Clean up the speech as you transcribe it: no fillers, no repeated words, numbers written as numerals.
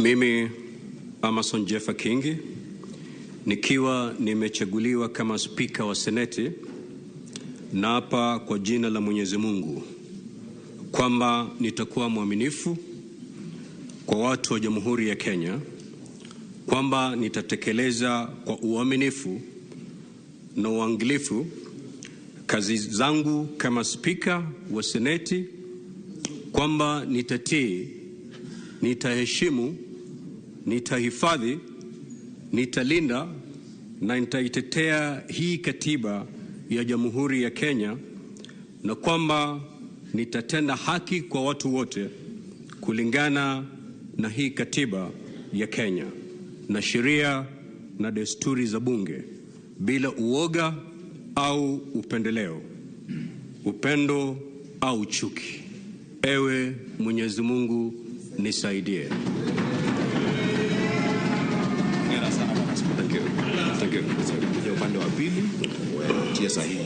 Mimi Amason Jeffa Kingi, nikiwa nimechaguliwa kama spika wa Seneti, naapa kwa jina la Mwenyezi Mungu kwamba nitakuwa mwaminifu kwa watu wa Jamhuri ya Kenya, kwamba nitatekeleza kwa uaminifu na uangalifu kazi zangu kama spika wa Seneti, kwamba nitatii, nitaheshimu, nitahifadhi, nitalinda na nitaitetea hii katiba ya Jamhuri ya Kenya, na kwamba nitatenda haki kwa watu wote kulingana na hii katiba ya Kenya na sheria na desturi za bunge, bila uoga au upendeleo, upendo au chuki. Ewe Mwenyezi Mungu nisaidie. Hongera sana bwana Spika. Thank you. Thank you. Kuja upande wa pili utie sahihi.